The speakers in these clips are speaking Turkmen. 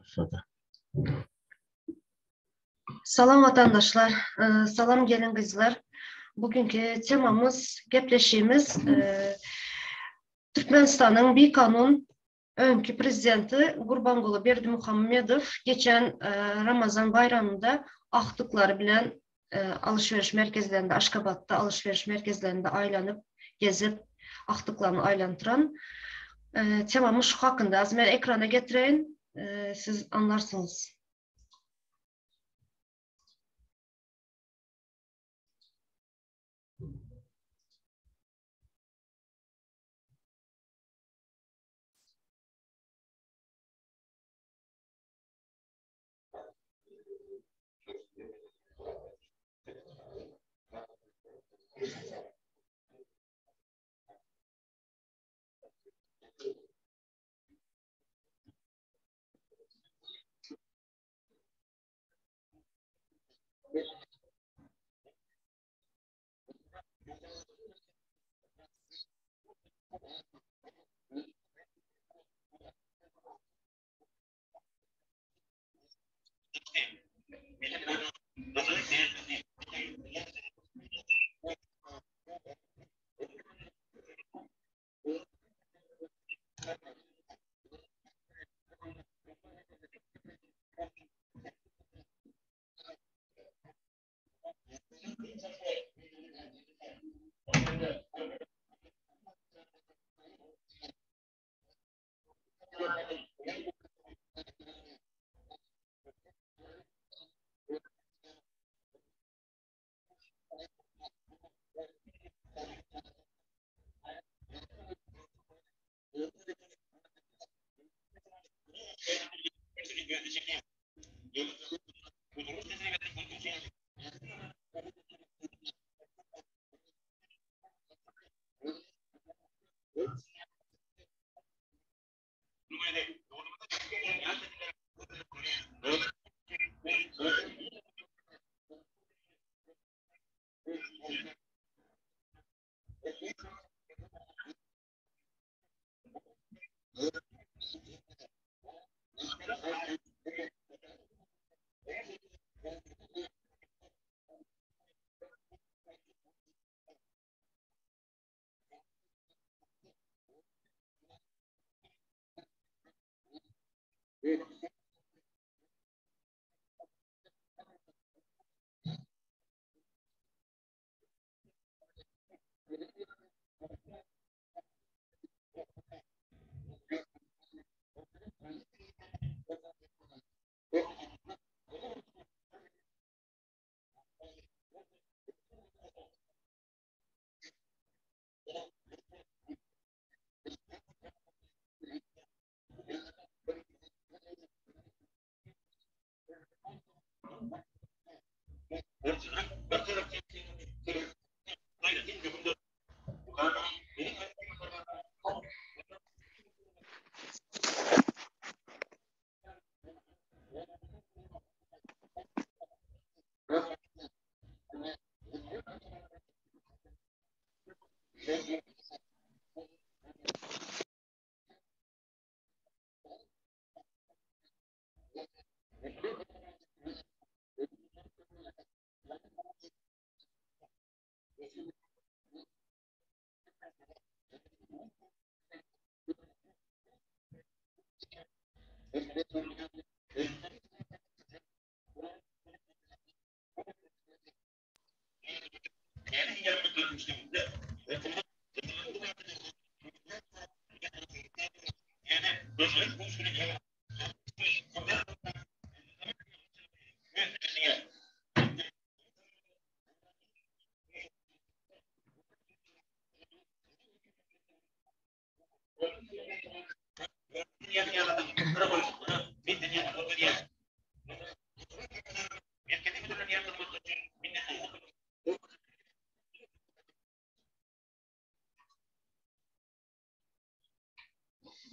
Başlady. Salam watandaşlar, salam gelin gyzlar. Bugünkü temamyz, gepleşigimiz Türkmenistanyň bikanun öňki prezidenti Gurbanguly Berdimuhamedow geçen Ramazan baýramynda agtyklary bilen alyş-beriş merkezlerinde, Aşgabatda alyş-beriş merkezlerinde aýlanyp, gezip, agtyklaryny aýlantyran temamyz şu hakynda. Az men ekrana getireýin, siz aňlarsyňyz.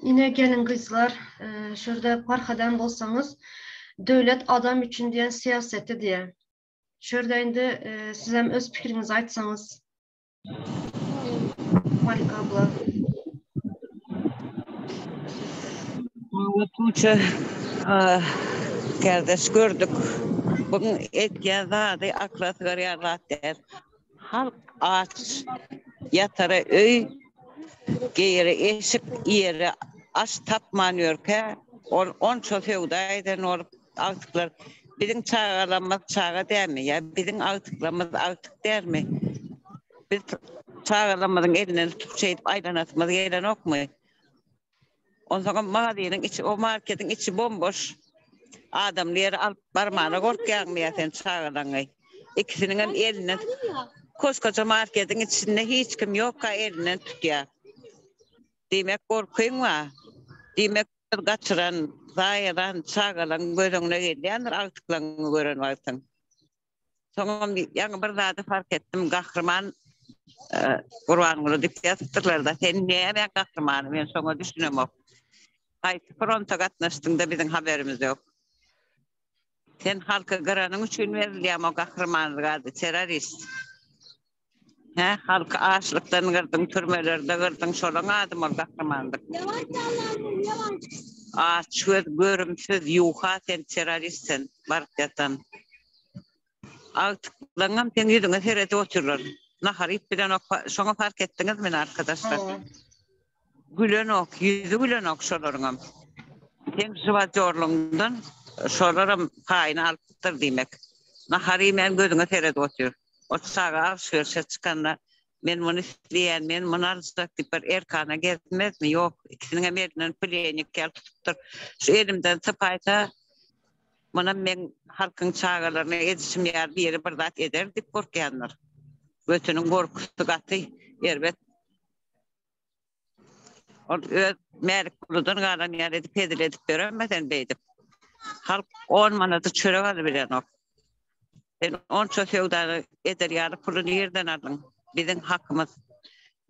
Ine gelin gyzlar, şurada parhadan bolsaňyz, döwlet adam üçin diýen syýaseti diýe. Şurada indi sizem öz pikiriňizi aýtsaňyz. Malika abla. Tuğçe. Kardeş gördük. Buň etýän zady akla sygarýan zat däl. Halk aç, ýatara öý, geýere eşik, iýere aş tapman ýörkä, ol onça söwda eden bolup, agtyklar biziň çagalarymyz çaga dälmi ýa biziň agtyklarymyz agtyk dälmi? Biz çagalarymyzyň elinden tutup şeýdip aýlanasymyz gelenokmy? Onsoňam magazynyň içi, o marketiň içi bomboş. Adamly ýere alyp barmana gorkýaňmy ýa sen çagalaňy? Ikisiniňem elinden koskoja marketiň içinde hiç kim ýokka elinden tutýar. Diýmek gorkyň bar. Diýmek öz gaçyran, zaýalan çagalaň göz öňüne gelýändir agtyklaňy gören wagtyň. Soňam ýaňy bir zady fark etdim, Gahryman Gurbanguly diýip ýazypdyrlar-da, sen nämäň gahrymany, men şoňa düşünemok. Haýsy fronta gatnaşdyň-da biziň haberimiz ýok. Sen halky gyranyň üçin berilýämi o gahrymanlyk ady, terrorist. Hä, halky açlykdan gyrdyň, türmelerde gyrdyň, şolaň adymy ol gahrymanlyk? Açgöz, görümsiz, ýuwha sen terrorist sen, baryp ýatan. Agtyklaňam seň ýüzüňe seredip otyrlar. Nahar iýip bilenok, şoňa fark etdiňizmi arkadaşlar? Gülenok, ýüzi gülenok şolaryňam. Seň žywajorlygyňdan şolaram paýyny alypdyr diýmek. Nahar iýmän gözüňe seredip otyr. O çaga alşwerişe çykanda men muny isleýän, men muny aljak diýip bir erkana gezmezmi? Ýok, ikisiniňem elinden plennik ýaly tutupdyr. Şu elimden sypaýsa, munam meň halkyň çagalaryna edişim ýaly biri bir zat eder diýip gorkýandyr. Götüniň gorkusy gaty erbet. Ol öz Mälikguludan galan ýaly edip hezil edip ýörenme sen beýdip. Halk on manada çörek alybilenok. Sen onça söwdany eder ýaly puly nirden aldyň? Biziň hakymyz.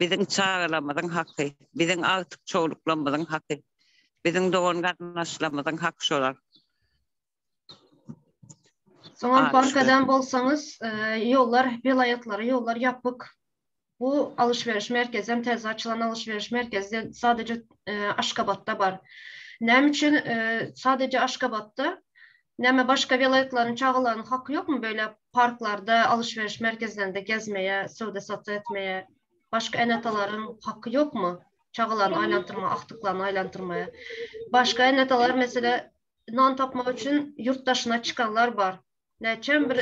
Biziň çagalarymyzyň haky. Biziň agtyk-çowluklarymyzyň haky. Biziň dogan-garyndaşlarymyzyň haky şolar. Soňam park eden bolsaňyz, ýollar, welaýatlara ýollar ýapyk. Bu alyş-beriş merkezi hem täze açylan alyş-beriş merkezi sadece Aşgabatda bar. Näme üçin sadece Aşgabatda? Näme başga welaýatlaryň çagalarynyň haky ýokmy beýle parklarda, alyş-beriş merkezlerinde gezmeye, söwda-satyk etmeye? Başga ene-atalaryň haky ýokmy? Çagalaryny aýlantyrmaga, agtyklaryny aýlantyrmaya. Başga ene-atalar mesele nan tapmak üçin ýurt daşyna çykanlar bar. Näçem bir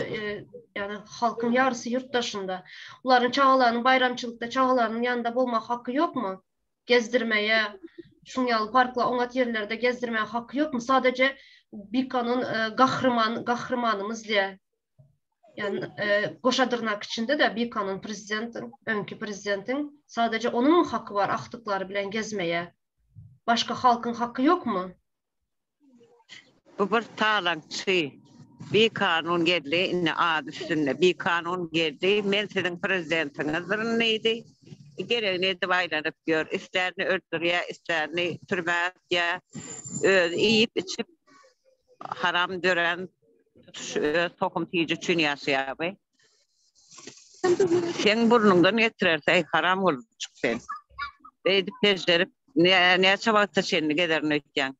ýagny halkyň ýarysy ýurt daşynda. Olaryň çagalarynyň baýramçylykda çagalarynyň ýanynda bolmak haky ýokmy? Gezdirmeye, şuň ýaly parklar, oňat ýerlerde gezdirmäge haky ýokmy? Sadece bikanun gahryman, gahrymanymyz diýe. Ýagny goşa dyrnak içinde-de bikanun prezidentiň, öňki prezidentiň sadece onuň haky bar agtyklary bilen gezmeye. Başga halkyň haky ýokmy? Bu bir talaňçy. Bikanun geldi, indi ady üstünde bikanun geldi, men siziň prezidentiňizdirin diýdi. Geregini edip aýlanyp ýör. Islänini öldürýär, islänini türmä atýar. Özi iýip-içip, haram dörän tutuş öz tohum-tiji üçin ýaşaýar bu. Seň burnuňdan getirerse, eý, haram gulçuk sen. Beýdip pežžerip, näçe wagta çenli gezerin öýtýäň?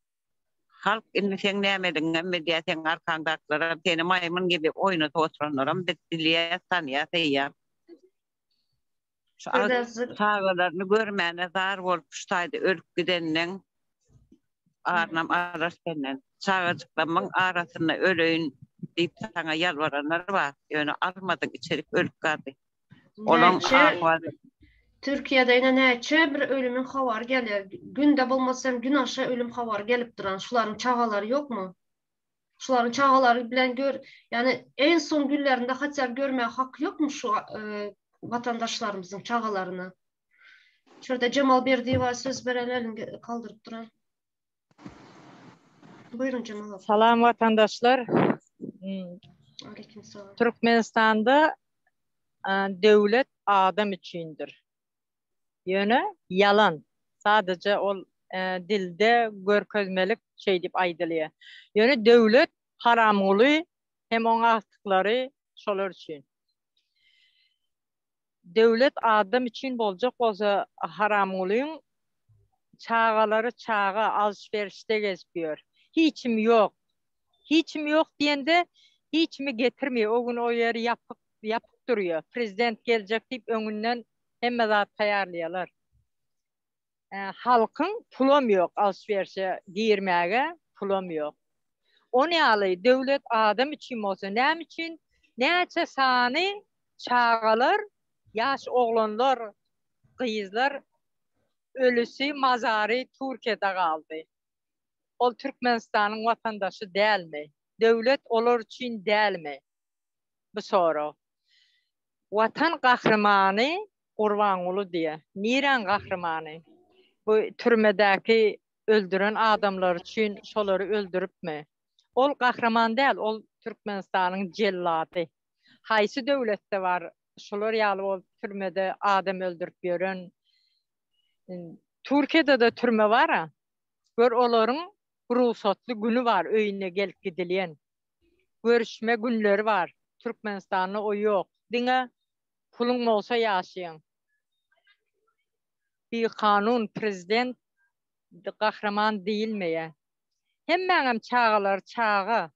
Halk indi seň nämeligiňem bilýär, seň arkaňdakylaram, seni maýmyn gibi oýnadyp oturanlaram biz bilýäs, tanýas eýýäm. Şu çagalaryny görmäne zar bolup şu taýda ölüp gidenleň arynam alar senden. Çagajyklarymyň arasynda öleýin diýip saňa ýalbaranlar bar, ýöne almadyň içerik ölüp galdy. Olaň ahwaly. Türkiýede ine näçe bir ölümiň habary gelýär. Günde bolmasa hem günaşa ölüm habary gelip duran. Şularyň çagalary ýokmy? Şularyň çagalary bilen gör, ýagny en soň günlerinde hatda görmäge haky ýokmy şu watandaşlarymyzyň çagalaryny? Şurada Jemal Berdiýewa söz bereli elini galdyryp duran. Buýruň Jemal abla. Salam watandaşlar. Aleyküm salam. Türkmenistanda döwlet adam üçindir. Ýöne ýalan. Sadaja ol dilde görkezmelik şeýdip aýdylýar. Ýöne döwlet Haramguly hem oň agtyklary şolar üçin. Döwlet adam üçin boljak bolsa Haramgulyň çagalary çaga alyş-berişde gezip ýör. Hiç kim ýok. Hiç kim ýok diýende hiç kimi getirmeýär. O gün o ýer ýapyk, ýapyk durýar. Prezident geljek diýip öňünden hemme zat taýýarlaýarlar. Halkyň pulam ýok alşwerşe girmäge pulam ýok. On ýaly döwlet adam üçin bolsa näme üçin näçe sany çagalar ýaş oglanlar gyzlar ölüsi mazary Türkiýede galdy. Ol Türkmenistanyň watandaşy dälmi? Döwlet olar üçin dälmi? Bu sorag. Watan gahrymany Gurbanguly diýe. Niräň gahrymany? Bu türmedäki öldüren adamlary üçin şolary öldüripmi? Ol gahryman däl, ol Türkmenistanyň jellady. Haýsy döwletde bar şular ýaly bolup türmede adam öldürip ýören? Türkiýede-de türme bar-a. Gör olaryň rugsatly güni bar öýüne gelip gidilýän. Görüşme günleri bar. Türkmenistanda o ýok. Diňe Puluň bolsa ýaşaýaň. Bikanun prezident gahryman diýilmeýä. Hemmäňem çagalary çaga.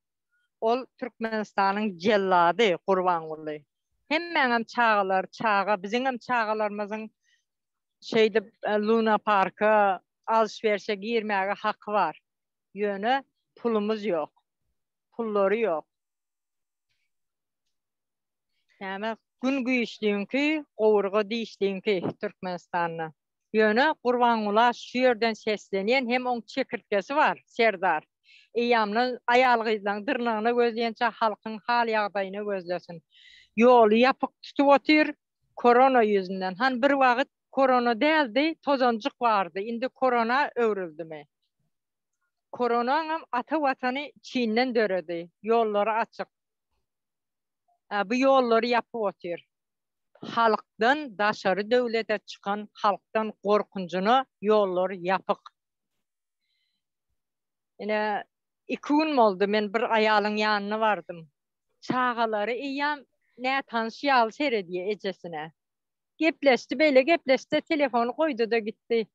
Ol Türkmenistanyň jellady Gurbanguly. Hemmäňem çagalary çaga biziňem çagalarymyzyň şeýdip Luna parka alyş-berşe girmäge haky bar. Ýöne pulumyz ýok. Pullary ýok. Näme gün güýçliňki, gowurga dişliňki Türkmenistanda. Ýöne Gurbangula şu ýerden seslenýän hem oň çekirtgesi bar, Serdar. Eýýamdan aýal-gyzlaň dyrnagyna gözleýänçä halkyň hal-ýagdaýyna gözlesin. Ýoly ýapyk tutup otyr, korona ýüzünden. Han bir wagyt korona däldi, tozanjyk bardy, indi korona öwrüldimi? Koronaňam ata watany Çinden döredi, ýollary açyk. Bu ýollary ýapyp otyr. Halkdan daşary döwlete çykan halkdan gorkunjyna ýollar ýapyk. Ine iki gün boldy men bir aýalyň ýanyna bardym. Çagalary eýýäm nätanyş ýaly seredýär ejesine. Gepleşdi beýle gepleşdi telefony goýdy-da gitdi.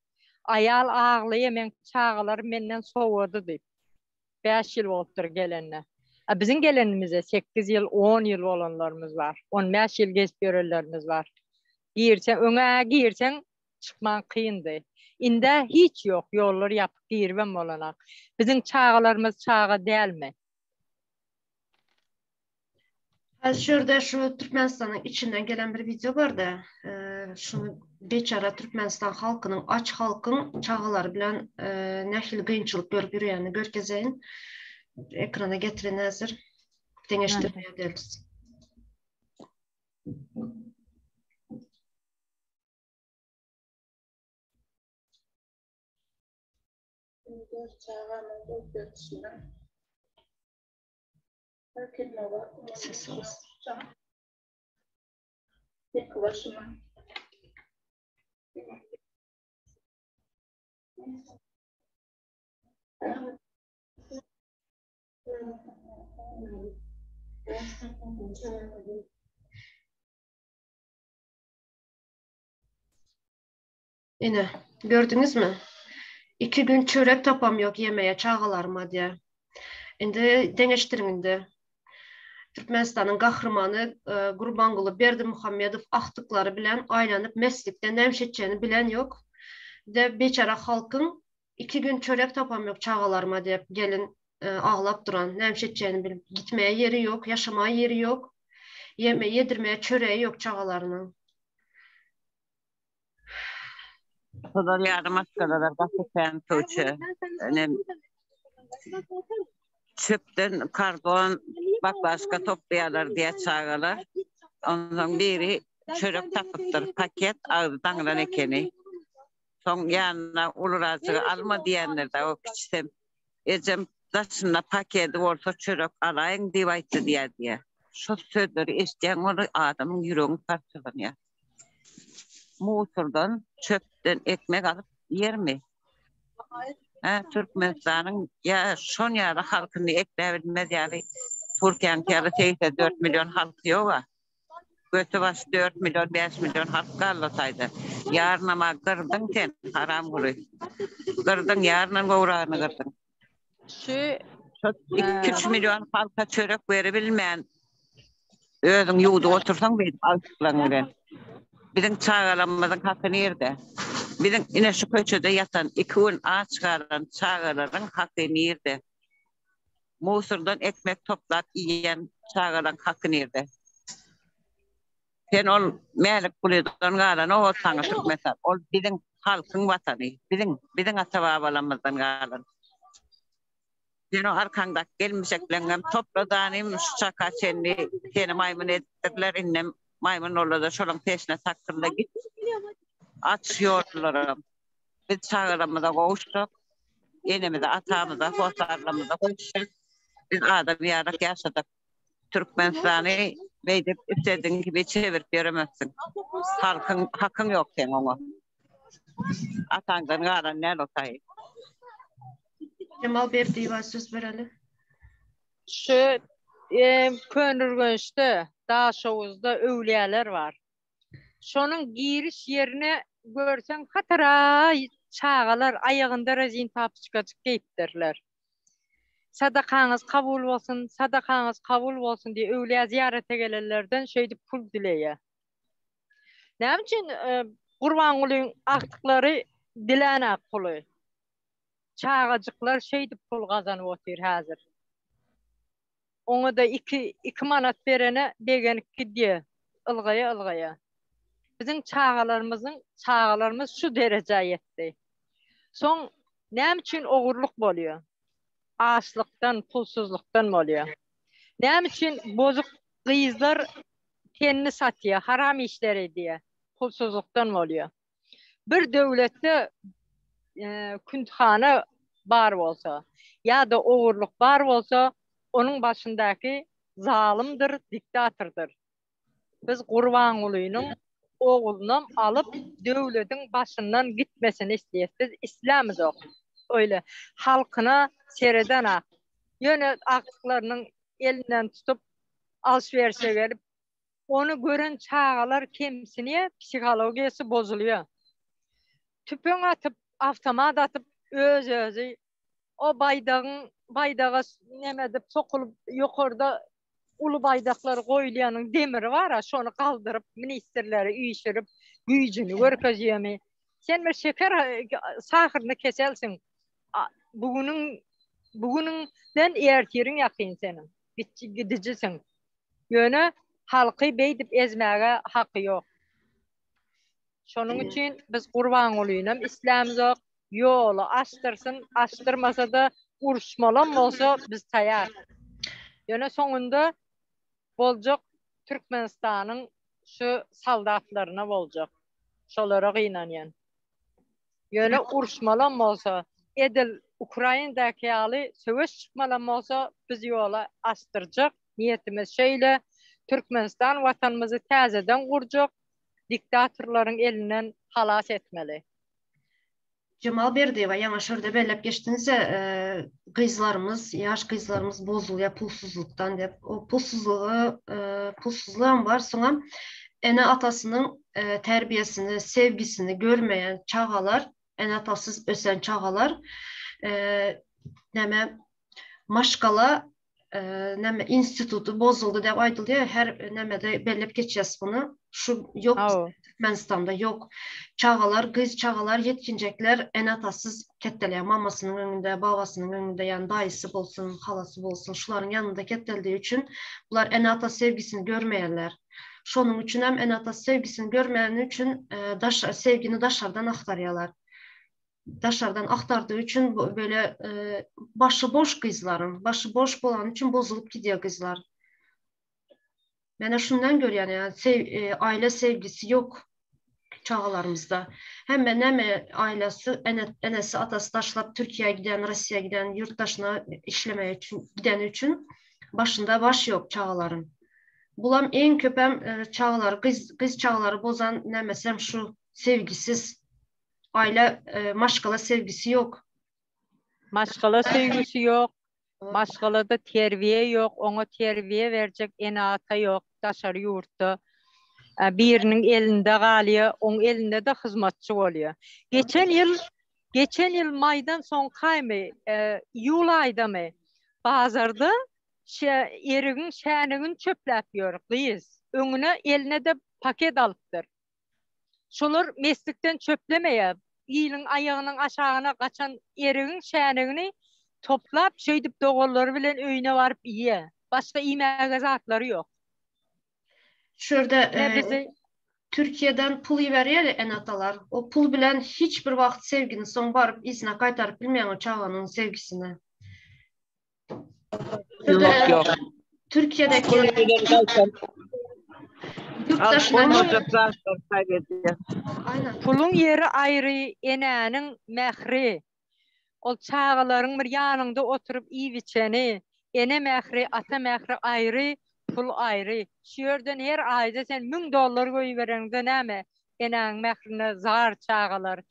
Aýal aglaýa meň çagalarym menden sowady diýip. Bäş ýyl bolupdyr gelenine. A biziň gelenimize sekiz ýyl, on ýyl bolanlarymyz bar. On bäş ýyl gezip ýörenlerimiz bar. Girseň, öňä girseň çykman kyndy. Indä hiç ýok, ýollar ýapyk giribem bolanak. Biziň çagalarymyz çaga dälmi? Häzir şu ýerde şu Türkmenistanyň içinden gelen bir wideo bardy. Şuny biçara Türkmenistan halkynyň aç halkyň çagalary bilen nähili kynçylyk görüp ýörýänini görkezeýin. Ekrana getirin häzir. Deňeşdirme ederis. Dört çagamyň dört Ine, gördüňizmi? Iki gün çörek tapam ýok ýemeye çagalaryma diýä. Indi deňeşdiriň indi. Türkmenistanyň gahrymany e, Gurbanguly Berdimuhamedow agtyklary bilen aýlanyp meslikde näme etjegini bilen ýok. De beçara halkyň iki gün çörek tapam ýok çagalaryma diýip gelin e, aglap duran, näme etjegini bilip gitmeye ýeri ýok, ýaşamaya ýeri ýok. Ýeme ýedirmeye çöreği ýok çagalarynyň. Şolar ýaly maşgalalar gaty kän köçe. Ine çöpden karton, baklaşka toplaýarlar diýä çagalar. Onsoň biri çörek tapypdyr, paket agzy daňylan ekeni. Soň ýanyna ulurajygy alma diýendir-de, o kiçisem Ejem daşynda paketi bolsa çörek alaýyň diýip aýtdy diýýär diýýär. Şo sözleri eşidýäň weli adamyň ýüregiň parçalanýar. Musurdan, çöpden ekmek alyp iýermi? Hä, Türkmenistanyň ýa şon ýaly halkyny ekläbilmez ýaly Türkiýäňki ýaly 84 million halky ýog-a. Göti baş 4 million 5 million halk gallosaýdy. Ýarynama gyrdyň sen haramguly. Gyrdyň ýaryndan gowragyny gyrdyň. Şu 2-3 million halka çörek beribilmän özüň ýuwdup otursaň beýdip agtyklaryň bilen. Biziň çagalarymyzyň haky nirde? Biziň ine şu köçede ýatan iki gün aç galan çagalaryň haky nirde? Musurdan ekmek toplap iýen çagalaň haky nirde? Sen ol Mälik Gulydan galan o saňa Türkmenistan. Ol biziň halkyň watany. Biziň, biziň ata-babalarymyzdan galan. Sen o arkaňdaky gelmişekleňňem topla danym şu çaka çenli seni maýmyn edipdirler indem maýmyn bolada şolaň peşine takyrla git. Aç ýollaram. Biz çagalarymyza gowuşjak, enemize, atamyza, hossarlarymyza gowuşjak. Biz adam ýarak ýaşadyk. Türkmenistany beýdip isledigiň kibi çevirip ýöremezsiň. Halkyň hakyň ýok seň oňa. Ataňdan galan däl o taýy. Jemal Berdiýewa söz bereli. Şu Köneürgençde, Daşoguzda öwlüýäler bar. Şonuň giriş ýerine görseň hatara çagalar aýagynda rezin papuçkajyk geýipdirler. Sadakaňyz kabul bolsun, sadakaňyz kabul bolsun diýip öwlüýä zyýarata gelenlerden şeýdip pul dileýär. Näme üçin Gurbangulyň agtyklary dilänok puly? Çagajyklar şeýdip pul gazanyp otyr häzir. Oňa-da iki, iki manat berene begenip gidýär, ylgaýa-ylgaýa. Biziň çagalarymyzyň, çagalarymyz şu derejä ýetdi. Soň näme üçin ogurlyk bolýar? Açlykdan, pulsuzlykdan bolýar. Näme üçin bozuk gyzlar tenini satýar, haram işler edýär? Pulsuzlykdan bolýar. Bir döwletde kündhana bar bolsa ýa-da ogurlyk bar bolsa, onuň başyndaky zalymdyr, diktatordyr. Biz Gurbangulynyň oglunam alyp döwlediň başyndan gitmesini isleýäs. Biz islämizok. Öýle halkyna seredenak. Ýöne agtyklarynyň elinden tutup alşberişe gelip Ony gören çagalar kemsinýär, psihologiýasy bozulýar. Tüpeň atyp, awtomat atyp öz-özi o baýdagyň baýdaga neme edip sokulyp ýokarda uly baýdaklar goýulýanyň demiri bar-a, şony galdyryp ministrleri üýşürip güýjüni görkezýärmi? Sen bir şeker sahyryny keselsiň. Bu günüň bu günüňden ertiriň ýakyn seniň. Gidijisiň. Ýöne halky beýdip ezmäge haky ýok. Şonuň üçin biz Gurbangulyny islämzok, ýoly açdyrsyn, açdyrmasa-da uruşmalam bolsa biz taýar. Ýöne soňunda boljak Türkmenistanyň şu soldatlaryna boljak. Şolara gynanýan. Ýöne uruşmalam bolsa, edil Ukrainadaky ýaly söweş çykmalam bolsa biz ýoly açdyrjak, niýetimiz şeýle, Türkmenistan watanymyzy täzeden gurjak, diktatorlaryň elinden halas etmeli. Jemal Berdiýewa, ýaňy şurda belläp geçdiňiz-ä, gyzlarymyz, ýaş gyzlarymyz bozulýar pulsuzlykdan diýip. O pulsuzlygy, pulsuzlygam bar, soňam ene-atasynyň terbiýesini, sevgisini görmeýän çagalar, ene-atasyz ösen çagalar, näme, maşgala näme instituty bozuldy diýip aýdylýar. Her nämede belläp geçýäs muny. Şu ýok Türkmenistanda ýok. Çagalar, gyz çagalar, ýetginjekler ene-atasyz ketdelýär. Mamasynyň öňünde, babasynyň öňünde, ýagny daýysy bolsun, halasy bolsun, şularyň ýanynda ketdeldigi üçin bular ene-ata sevgisini görmeýärler. Şonuň üçin hem ene-ata sevgisini görmäni üçin daş sevgini daşardan agtarýarlar. Daşardan agtardygy üçin böyle başy boş gyzlaryň, başy boş bolany üçin bozulyp gidýär gyzlar. Menä şundan görýän ýa aile sevgisi ýok çagalarymyzda. Hemme näme ailesi, enesi, atasy taşlap Türkiýä giden, Russiýa giden, ýurt daşyna işlemek üçin gideni üçin başynda baş ýok çagalaryň. Bulam iň köpem çagalary gyz gyz çagalary bozan nämesem şu sevgisiz aile maşgala sevgisi ýok. Maşgala söýgüsi ýok, maşgalada terbiýe ýok, oňa terbiýe berjek ene-ata ýok daşary ýurtda. Biriniň elinde galýar, oň elinde-de hyzmatçy bolýar. Geçen ýyl. Geçen ýyl maýdan soňkaýmy, iýul aýdamy bazarda erigiň şänigini çöpläp ýör gyz. Öňüne eline-de paket alypdyr. Şolar meslikden çöplemeýär. Iliň aýagynyň aşagyna gaçan erigiň şänigini toplap, şeýdip doganlary bilen öýüne baryp iýýär. Başga iýmäge zatlary ýok. Şu ýerde Türkiýeden pul iberýär ene-atalar. O pul bilen hiç bir wagt sevgini soň baryp yzyna gaýtaryp bilmeýäň o çaganyň sevgisini. Ýok, ýok. Türkiýedeki Puluň ýeri aýry, enäniň mähri. Ol çagalaryň bir ýanyňda oturyp iýip-içeni, ene mähri, ata mähri aýry, pul aýry. Şu ýerden her aýda sen 1000 dollar goýbereňde näme, enäň mährine zar çagalar.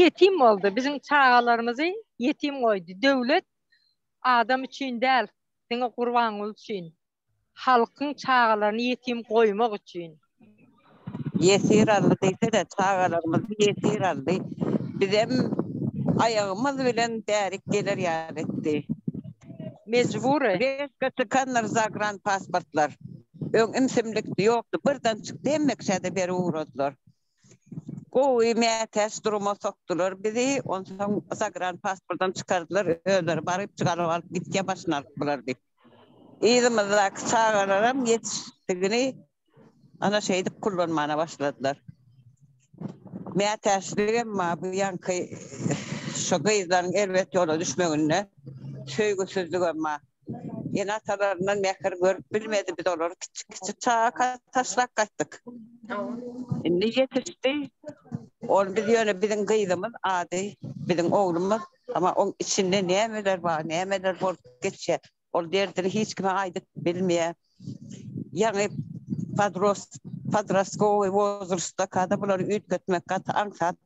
Ýetim boldy. Biziň çagalarymyzy ýetim goýdy. Döwlet adam üçin däl, diňe Gurbanguly üçin. Halkyň çagalaryny ýetim goýmak üçin. Ýesir aldy diýsene, çagalarymyzy ýesir aldy. Bizem aýagymyz bilen bärik geler ýaly etdi. Mejbury. Rezko çykandyr zagran pasportlar. Öň ümsümlikdi, ýokdy. Birden çykdy, hemme kişä-de berip ugradylar. Gowy mätäç duruma sokdular bizi, onsoň zagran pasportam çykardylar, özleri baryp çykaryp alyp gitýä başyny alyp bular diýip. Yzymyzdaky çagalaram ýetişdigini ana şeýdip kullanmana başladylar. Mätäçligem bar bu ýaňky şo gyzlaryň erbet ýola düşmeginde söýgüsizligem bar. Ene-atalaryndan mähir görüp bilmedi, biz olary kiçi-kiçi çagaka taşlap gaýtdyk. Indi ýetişdi. Ol biz ýöne biziň gyzymyz ady, biziň oglumyz, amma oň içinde nämeler bar, nämeler bolup geçýär, ol derdini hiç kime aýdyp bilmeýär. Ýaňy podrost, podrostkowyý wozrastdaka-da bulary üýtgetmek gaty aňsat.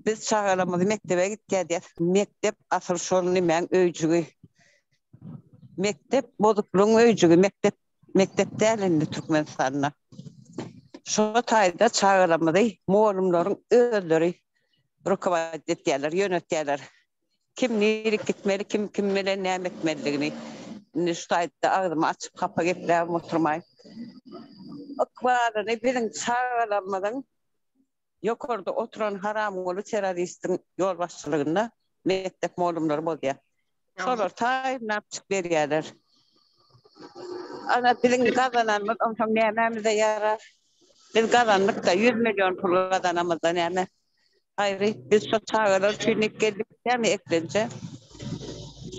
Biz çagalarymyzy mekdebe gitýär diýýäs. Mekdep asyl şol nimäň öýjügi. Mekdep bozuklygyň öýjügi. Mekdep mekdep däl indi Türkmenistanda. Şo taýda çagalarymyzy mugallymlaryň özleri rukowadit etýärler, ýönetýärler. Kim nirik gitmeli, kim kim bilen näme etmelidigini. Indi şu taýda agzymy açyp hapa gepläbem oturmaýyn. Ykbalyny biziň çagalarymyzyň Ýokarda oturan haramguly terroristiň ýolbaşçylygynda mekdep molumlary bozýar. Şolar taýynlap çyk berýärler. Ana biziň gazananymyz onsoň nämämize ýarar? Biz gazandyk-da, ýüz million pul gazanamyzda näme? Haýry, biz şo çagalar üçin dik geldik dämi eklenje?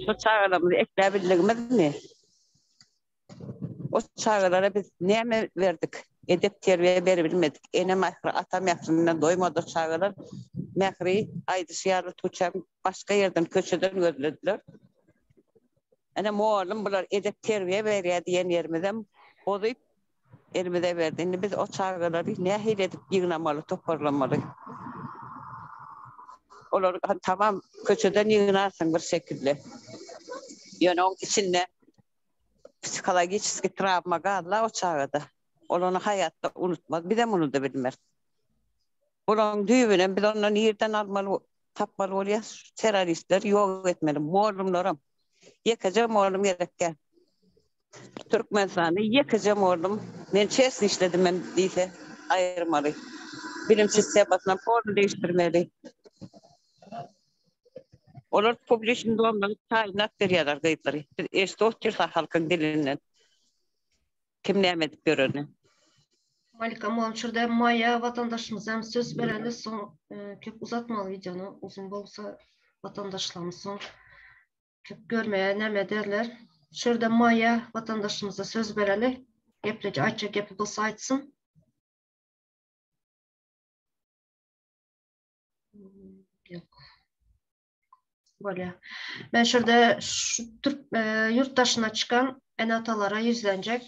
Şo çagalarymyzy ekläbildigimizmi? O çagalara biz näme berdik? Edep-terbiýe beribilmedik. Ene mähri, ata mährinden doýmady çagalar. Mähri, aýdyşy ýaly, Tuçam başga ýerden, köçeden gözlediler. Ene mugallym bular edep-terbiýe berýär diýen ýerimizem bozup, elimize berdi. Indi biz o çagalary nähili edip ýygnamaly, toparlamaly? Olary tamam köçeden ýygnarsyň bir şekilde. Ýöne oň içinde Psihologiçeskiý trawma galdy o çagada. Ol ony haýatda unutmaz, bizem unudabilmeris. Bularyň düýbünem biz onda nirden almaly, tapmaly bolýas? Şu terroristleri ýok etmeli, mollumlaram. Ýekeje mollum gerek däl. Türkmenistanda ýekeje mollum, men çesni işledim men diýse, aýyrmaly. Bilim sistemasynam polny değiştirmeli. Olar publiçny domdan taýynlap berýärler gyzlary. Biz eşidip otyrys halkyň dilinden. Kim näme edip ýörenini. Malika mugallym şurada Maýa watandaşymyza hem söz bereli soň köp uzatmaly wideony uzyn bolsa watandaşlarymyz soň köp görmeýär näme ederler. Şurada Maýa watandaşymyza söz bereli. Gepleji aýtjak gepi bolsa aýtsyn. Ýok. Bolýar. Men şurada şu türk e, ýurt daşyna çykan ene-atalara ýüzlenjek.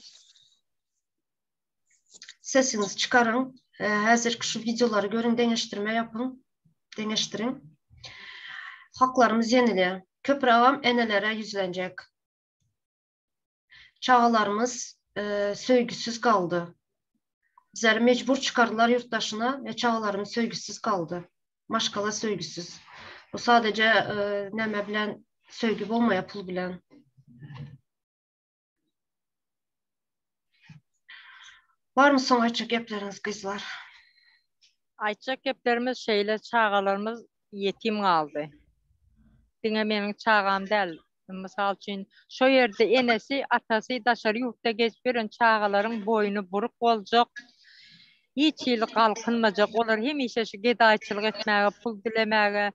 Sesiňizi çykaryň. E, häzirki şu wideolary görüň, deňeşdirme ýapyň. Deňeşdiriň. Haklarymyz ýenilýär. Köprägem enelere ýüzlenjek. Çagalarymyz e, söýgüsiz galdy. Bizleri mejbur çykardylar ýurt daşyna we çagalarymyz söýgüsiz galdy. Maşgala söýgüsiz. Bu sadece näme bilen söýgi bolmaýar pul bilen. Barmy soň aýtjak gepleriňiz gyzlar? Aýtjak geplerimiz şeýle çagalarymyz ýetim galdy. Diňe meniň çagam däl. Mysal üçin şo ýerde enesi, atasy daşary ýurtda gezip ýören çagalaryň boýny buruk boljak. Hiç hili galkynmajak. Olar hemişe şu gedaýçylyk etmäge, pul dilemäge,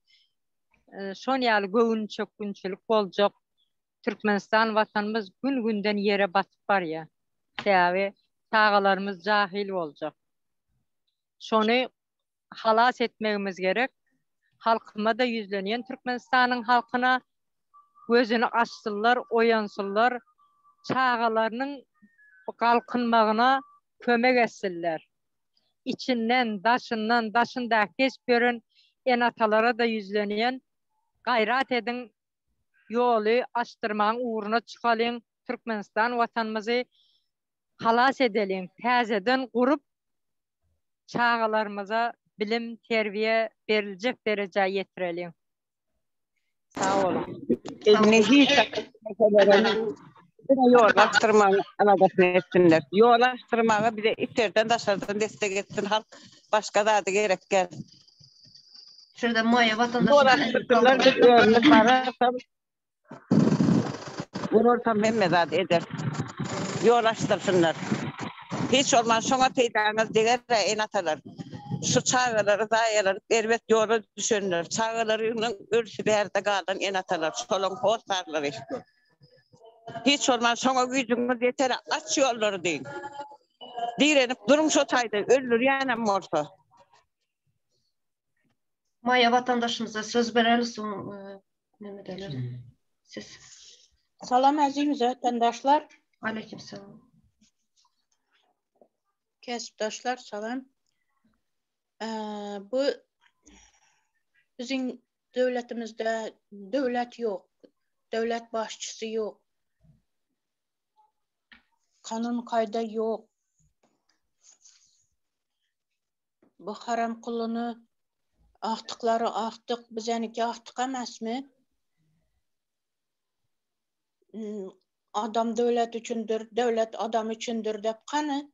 şon ýaly göwünçökgünçilik boljak. Türkmenistan watanymyz gün günden ýere batyp barýar. Sebäbi çagalarymyz jahil boljak. Şony halas etmegimiz gerek. Halkyma-da ýüzlenýän Türkmenistanyň halkyna gözüni açsynlar, oýansynlar, çagalarynyň galkynmagyna kömek etsinler. Içinden, daşyndan, daşyndaky gezip ýören ene-atalara-da ýüzlenýän, gaýrat ediň, ýoly açdyrmagyň ugruna çykalyň, Türkmenistan Watanymyzy halas edeliň, täzeden gurup, çagalarymyza bilim, terbiýe beriljek derejä ýetireliň. Sag boluň. Indi hiç Diňe ýol açdyrmagyň aladasyny etsinler. Ýol açdyrmaga bize içerden daşardan destek etsin halk başga zady gerek däl. Şurada Maýa vatandaşymyz. Ýol açdyrsynlar biz özümiz bararysam gurarsam hemme zady ederis. Ýol açdyrsynlar. Hiç bolman şoňa peýdaňyz deger-ä ene-atalar. Şu çagalary zaýalanyp erbet ýola düşenler, çagalarynyň ölüsi bärde galan ene-atalar, şolaň hossarlary. Hiç bolman şoňa güýjüňiz ýeter-ä aç ýollary diýiň. Direnip duruň şo taýda öldürýänem bolsa. Maýa watandaşymyza söz bereli soň neme ederler. Siz. Salam äziz watandaşlar. Aleyküm salam. Kesipdaşlar salam. Bu biziň döwletimizde döwlet ýok. Döwlet başçysy ýok. Kanun kaýda ýok. Bu haram kuluny agtyklary agtyk, bizeniki agtyk emesmi? Adam döwlet üçindir, döwlet adam üçindir dep kany?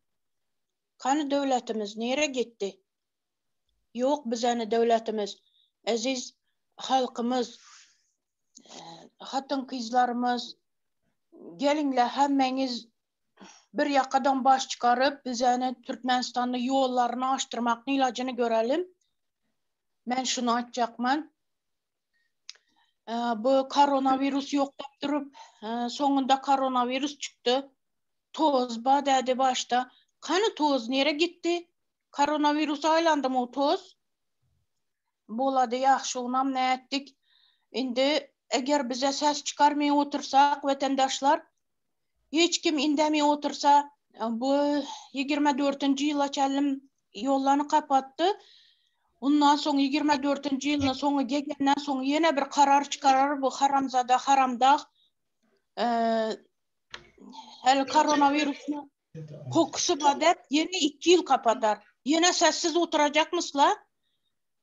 Kany döwletimiz nire gitdi? Ýok bizeni döwletimiz. Eziz halkymyz, hatyn kyzlarymyz geliňle hemmeňiz bir ýakadan baş çykaryp bizeni Türkmenistanda ýollaryny açdyrmakny ilajyny görelim. Men şuny aýtjakman. Bu koronawirus ýok dep durup, soňunda koronawirus çykdy. Toz ba dädi başda. Kany toz nere gitdi? Koronawirusa aýlandymy o toz? Bolady ýagşy onam nätdik. Indi eger bize ses çykarmay otursak wetendaşlar hiç kim indemey otursa bu 24-nji ýyla çenlim ýollany kapatdy. Ondan soň 24-nji ýylyň soňy gelenden soň ýene bir karar çykarar bu haramzada haramdag. Hel koronawirusyny kokusy bar dep ýene 2 ýyl kapatar. Ýene sessiz oturacakmysla?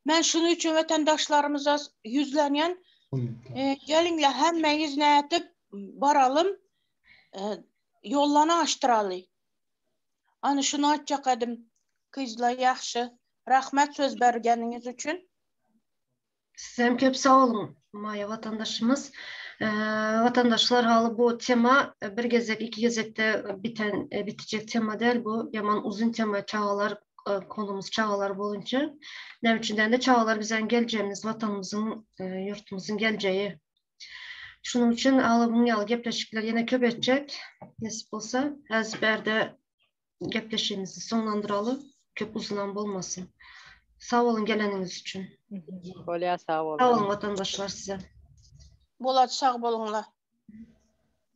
Men şunuň üçin watandaşlarymyza ýüzlenýän. E, geliňle hemmeňiz nätip baralym, e, ýollany açdyraly. Ana şuny aýtjak edim. Gyzlar ýagşy. Rahmet söz bergeniňiz üçin. Sizem köp sag boluň, Maýa watandaşymyz. Watandaşlar haly bu tema bir gezek, iki gezekde biten, bitjek tema däl bu. Ýaman uzyn tema çagalar konumyz çagalar bolunça. Näme üçin dände çagalar biziň geljegimiz, watanymyzyň, ýurtumyzyň geljegi. Şunuň üçin haly muň ýaly gepleşikler ýene köp etjek. Nesip bolsa, häzir bärde gepleşigimizi soňlandyraly. Köp uzynam bolmasyn. Sag boluň geleniňiz üçin. Bolýar sag boluň. Sag boluň watandaşlar size. Bolat sag boluňlar.